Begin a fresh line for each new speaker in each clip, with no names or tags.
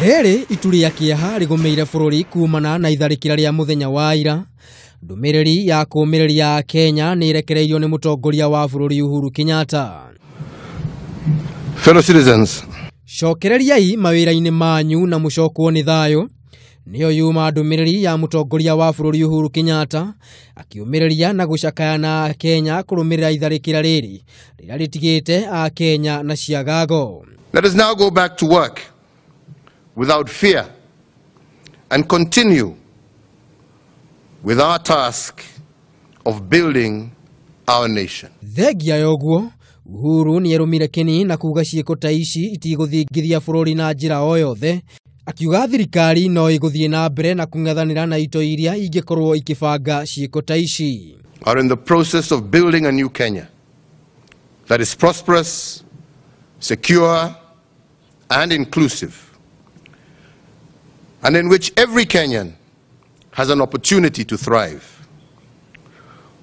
Rĩrĩ itu rĩa kĩeha rĩgũmĩire bũrũri kumana na itharĩkĩra rĩa mũthenya wa ira. Ndũmĩrĩri ya kũũmĩrĩria Kenya nĩ ĩrekereirio nĩ mũtongoria wa bũrũri Uhuru Kenyatta.
Fellow citizens,
cokereriai mawĩra-inĩ manyu na mũcokwo nĩ thayũ. Nĩyo yuma ndũmĩrĩri ya mũtongoria wa bũrũri Uhuru Kenyatta akĩũmĩrĩria na gũcakaya na Kenya kũrũmĩrĩra itharĩkĩra rĩrĩ rĩrĩa rĩtigĩte a Kenya na ciagago.
Let us now go back to work without fear and continue with our task of building our nation.
Thengia ya ũguo, Uhuru nĩerũmire kĩni na kuga ciĩko ta ici itigũthingithia bũrũri na njĩra o yothe. Akiuga thirikari no ĩgũthiĩ na mbere na kũng'ethanĩra na itoi iria ingĩkorwo ikĩbanga ciĩko ta ici.
Are in the process of building a new Kenya that is prosperous, secure and inclusive, and in which every Kenyan has an opportunity to thrive.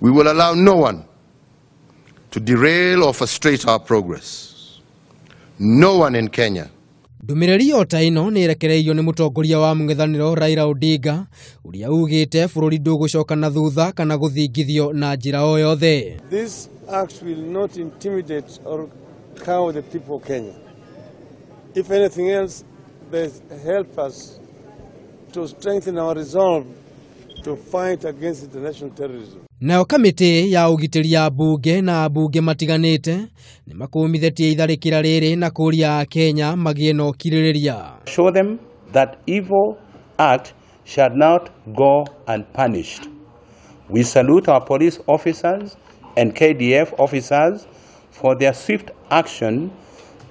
We will allow no one to derail or frustrate our progress. No one in Kenya.
Ndũmĩrĩri o ta ĩno nĩ ĩrekereirio nĩ mũtongoria wa mũng'ethanĩro Raila Odinga ũrĩa ugĩte bũrũri ndũgũcoka na thutha kana gũthingithio na njĩra o yothe.
This act will not intimidate or cow the people of Kenya. If anything else, they help us to strengthen our resolve to fight against international terrorism.
Nayo kamĩtĩ ya ũgitĩri ya mbunge na ambunge matiganĩte nĩ makũmithĩtie itharĩkĩra rĩrĩ na kũũria Kenya magĩe na ũkirĩrĩria.
Show them that evil act shall not go unpunished. We salute our police officers and KDF officers for their swift action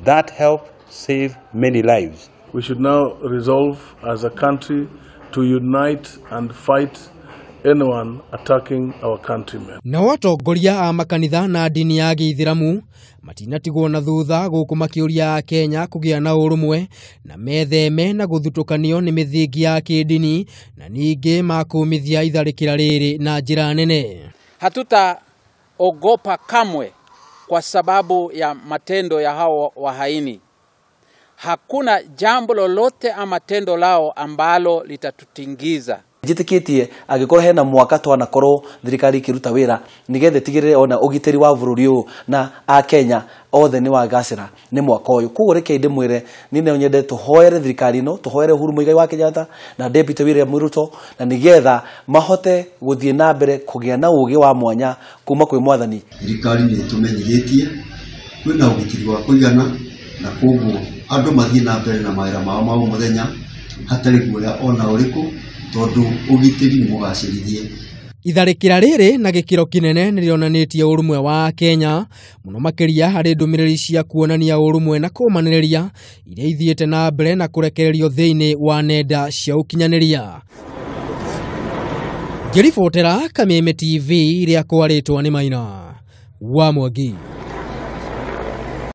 that helped save many lives.
We should now resolve as a country to unite and fight anyone attacking our countrymen.
Nao atongoria a makanitha na ndini ya gĩithĩramu matinatigwo na thutha gũkũ makĩũria Kenya kũgĩa na ũrũmwe na metheme na gũthutũkanio nĩ mĩthingi ya kĩndini na ningĩ makũmithia itharĩkĩra rĩrĩ na njĩra nene.
Hatutaogopa kamwe kwa sababu ya matendo ya hao wahaini. Hakuna jambo lolote ama tendo lao ambalo litatutingiza.
Njĩtĩkĩtie angĩkorwo hena mwaka twanakorwo thirikari ĩkĩruta wĩra nĩgetha ĩtigĩrĩre ona ũgitĩri wa bũrũri ũyũ na a Kenya othe nĩ wagacĩra nĩ mwaka ũyũ. Koguo reke ndĩmwĩre niĩ no nyende tũhoere thirikari ĩno, tũhoere Uhuru Muigai wa Kenyatta na Deputy William Ruto na nĩgetha mahote gũthiĩ na mbere kũgĩa na ũgĩ wa mwanya kuma kwĩ mwathani.
Thirikari nĩ ĩtũmenyithĩtie kwĩna ũgitĩri wa kũigana na koguo andũ mathiĩ na mbere na mawĩra mao ma o mũthenya hatarĩ guoya ona ũrĩkũ tondũ ũgitĩri nĩ mũgacĩrithie.
Itharĩkĩra rĩrĩ na gĩkĩro kĩnene nĩrĩonanĩtie ũrũmwe wa Kenya mũno makĩria harĩ ndũmĩrĩri cia kuonania ũrũmwe na kũũmanĩrĩria iria ithiĩte na mbere na kũrekererio thĩinĩ wa nenda cia ũkinyanĩria. Ngĩribotera Kameme TV rĩa kwarĩtwo nĩ Maina wa Mwangi.